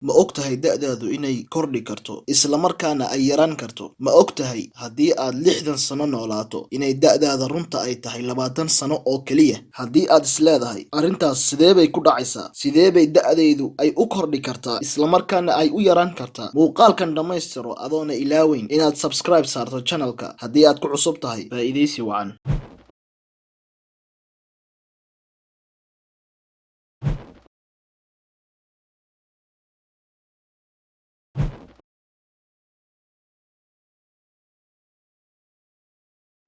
Ma ogtahay da'daadu inay kordhi karto, isla markaana ay yaraan karto? Ma ogtahay haddii aad 60 sano noolaato, inay da'daada runta ay tahay 20 sano oo keliya? Haddii aad is leedahay, arrintaas sidee bay ku dhacaysaa? Sidee bay da'daydu ay u kordhi kartaa, isla markaana ay u yaraan kartaa? Muuqaalkan dhammaystiro adoona ilaaweyn inaad subscribe saarto channelka haddii aad ku cusub tahay. Faa'iidaysi wacan.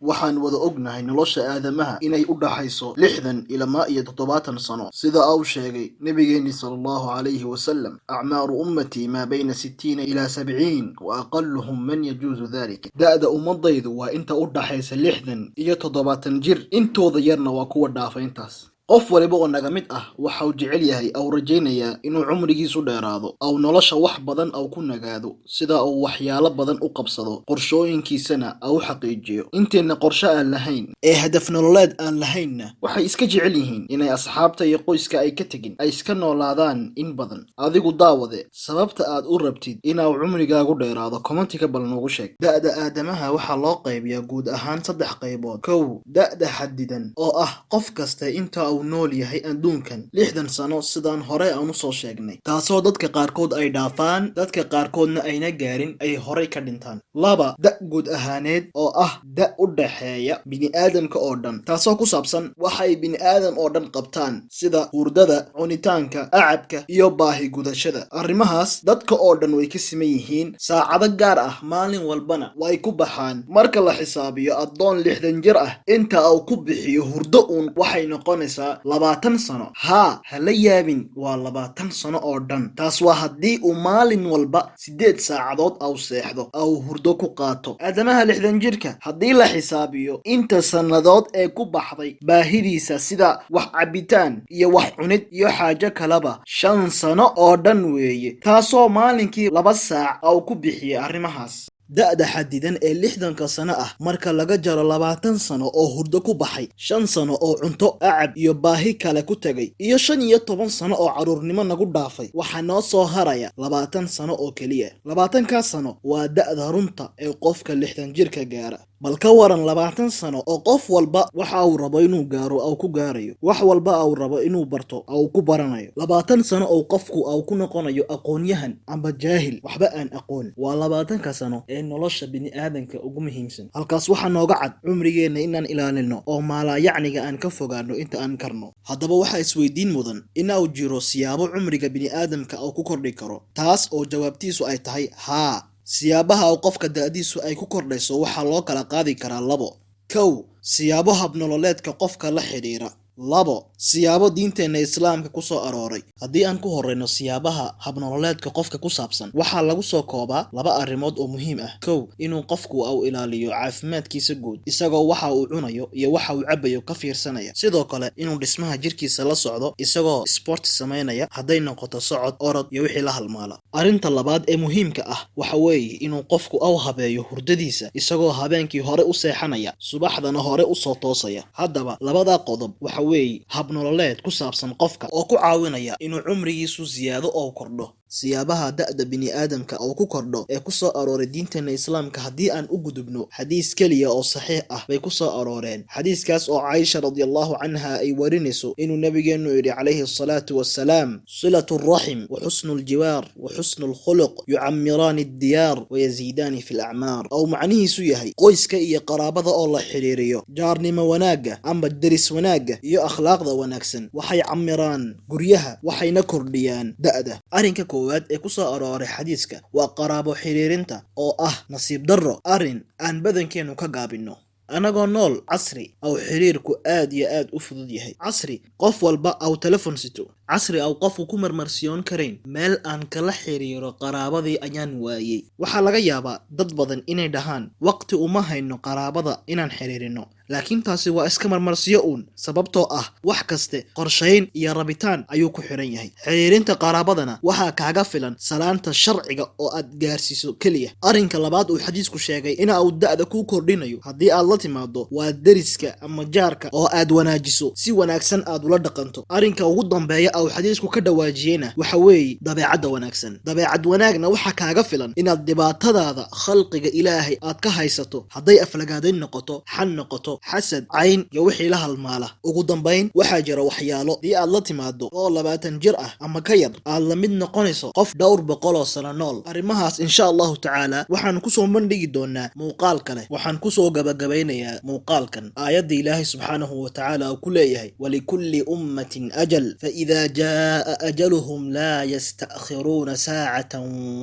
Waxaan wada ognahay nolosha aadamaha inay u dhaxayso 60 ilamaa iyo 70 sano, sida uu sheegay nabigeeni sallallahu alayhi wasallam: acmaaru ummatii maa bayna 60 ilaa 70 wa aqaluhum man yajuuzu dhalik. Da'da ummadaydu waa inta u dhaxaysa 60 iyo 70 jir, intooda yarna waa kuwa dhaafa intaas. Qof waliba oo naga mid ah waxa uu jecel yahay au rajaynayaa inuu cumrigiisu dheeraado, au nolosha wax badan au ku nagaado, sida uu waxyaalo badan u qabsado, qorshooyinkiisana au xaqiijiyo. Inteenna qorshe aan lahayn ee hadaf nololeed aan lahaynna waxay iska jecel yihiin inay asxaabta iyo qoyska ay ka tegin, ay iska noolaadaan in badan. Adigu daawade, sababta aad u rabtid inuu cumrigaagu dheeraado commentiga bal noogu sheeg. Da'da aadamaha waxaa loo qaybiyaa guud ahaan saddex qaybood. Kow, da'da xadidan oo ah qof kasta inta uu nool yahay adduunkan, 60 sano sidaan hore aan u soo sheegnay, taasoo dadka qaarkood ay dhaafaan, dadka qaarkoodna ayna gaarin, ay horey ka dhintaan. Laba, da' guud ahaaneed oo ah da' u dhaxeeya bini'aadamka oo dhan, taasoo ku saabsan waxay bini'aadam oo dhan qabtaan, sida hurdada, cunitaanka, acabka iyo baahi gudashada. Arrimahaas dadka oo dhan way ka siman yihiin, saacado gaar ah maalin walbana way ku baxaan. Marka la xisaabiyo addoon 60 jir ah inta uu ku bixiyo hurdo uun, waxay noqonaysaa 20 sano. Haa, ha la yaabin, waa 20 sano oo dhan. Taas waa haddii uu maalin walba 8 saacadood au seexdo, au hurdo ku qaato. Aadamaha 60 jirka haddii la xisaabiyo inta sannadood ee ku baxday baahidiisa, sida wax cabitaan iyo wax cunid iyo xaajo kaleba, 5 sano oo dhan weeye, taasoo maalinkii 2 saac au ku bixiyay arrimahaas. Da'da xadidan ee 60ka sano ah marka laga jaro 20 sano oo hurdo ku baxay, 5 sano oo cunto, acab iyo baahi kale ku tegay, iyo 15 sano oo carruurnimo nagu dhaafay, waxaa noo soo haraya 20 sano oo keliya. 20kaas sano waa da'da runta ee qofka 60 jirka gaara. Bal ka waran 20 sano oo qof walba waxa uu rabo inuu gaaro au ku gaarayo, wax walba uu rabo inuu barto au ku baranayo? 20 sano oo qofku au ku noqonayo aqoonyahan amba jaahil waxba aan aqoon. Waa 20ka sano ee nolosha bini'aadanka ugu muhiimsan. Halkaas waxaa nooga cad cumrigeenna inaan ilaalino oo maalaayacniga aan ka fogaano inta aan karno. Haddaba waxaa isweydiin mudan inuu jiro siyaabo cumriga bini'aadamka uu ku kordhi karo, taas oo jawaabtiisu ay tahay haa. Siyaabaha uu qofka da'diisu ay ku kordhayso waxaa loo kala qaadi karaa labo. Kow, siyaabo habnololeedka qofka la xidhiira. Labo, siyaabo diinteenna islaamka ku soo arooray. Haddii aan ku horreyno siyaabaha habnololeedka qofka ku saabsan, waxaa lagu soo koobaa laba arrimood oo muhiim ah. Kow, inuu qofku au ilaaliyo caafimaadkiisa guud, isagoo waxa uu cunayo iyo waxa uu cabayo ka fiirsanaya. Sidoo kale inuu dhismaha jirkiisa la socdo, isagoo sport samaynaya, hadday noqoto socod, orod iyo wixii la halmaala. Arrinta labaad ee muhiimka ah waxa weeye inuu qofku au habeeyo hurdadiisa, isagoo habeenkii hore u seexanaya, subaxdana hore u soo toosaya. Haddaba labadaa qodob waxa weeye habnololeed ku saabsan qofka oo ku caawinaya inuu cumrigiisu siyaado oo kordho. Siyaabaha da'da bini'aadamka oo ku kordho ee ku soo arooray diinteena islaamka haddii aan u gudubno, xadiis keliya oo saxiix ah bay ku soo arooreen. Xadiiskaas oo Caaisha radiallahu canha ay warinayso inuu nabigeennu yidhi calayhi asalaatu wassalaam: silatu alraxim wa xusnu aljiwaar wa xusnu alkhuluq yucamiraani addiyaar wa yaziidaani fi alacmaar. Ou macnihiisu yahay qoyska iyo qaraabada oo la xidhiiriyo, jaarnimo wanaagga amba deris wanaagga iyo akhlaaqda wanaagsan waxay camiraan guryaha, waxayna kordhiyaan da'da. Arrinka koowaad ee ku soo arooray xadiiska waa qaraabo xiriirinta, oo ah nasiib darro arrin aan badankeennu ka gaabinno, anagoo nool casri aw xiriirku aad iyo aad u fudud yahay, casri qof walba aw telefon sito, casri aw qofku ku marmarsiyoon karayn meel aan kala xiriiro qaraabadii ayaan waayey. Waxaa laga yaabaa dad badan inay dhahaan waqti uma hayno qaraabada inaan xiriirino, laakiin taasi waa iska marmarsiyo uun, sababtoo ah wax kaste qorshayn iyo rabitaan ayuu ku xiran yahay. Xiriirinta qaraabadana waxaa kaaga filan salaanta sharciga oo aad gaarsiiso keliya. Arrinka labaad uu xadiisku sheegay ina uu da'da kuu kordhinayo haddii aad la timaado waa deriska ama jaarka oo aad wanaajiso, si wanaagsan aad ula dhaqanto. Arrinka ugu dambeeya Au xadiisku ka dhawaajiyeyna waxa weeye dabeecadda wanaagsan. Dabeecad wanaagna waxaa kaaga filan inaad dhibaatadaada khalqiga Ilaahay aad ka haysato, hadday aflagaadayn noqoto, xan noqoto, xasad, cayn iyo wixii la halmaala. Ugu dambayn, waxaa jira waxyaalo haddii aad la timaado oo 20 jir ah ama ka yar aad la mid noqonayso qof dhowr boqoloo sano nool. Arrimahaas, insha Allahu tacaala, waxaan kusoo bandhigi doonaa muuqaal kale. Waxaan kusoo gabagabaynayaa muuqaalkan aayadda Ilaahay subxaanahu wa tacaala uu ku leeyahay: "ولكل أمة أجل، فإذا جاء أجلهم لا يستأخرون ساعة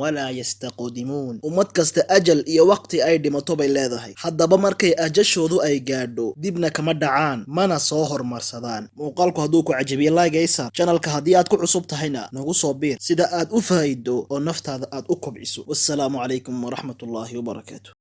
ولا يستقدمون." Ummad kasta ajal iyo waqti ay dhimato bay leedahay. Haddaba markay ajashoodu ay gaadho, dibna kama dhacaan mana soo hormarsadaan. Muuqaalku hadduu ku cajabiye, like saar. Channelka haddii aad ku cusub tahayna, nagu soo biir sida aad u faa'iido oo naftaada aad u kobciso. Wassalaamu calaykum waraxmatullaahi wabarakaatu.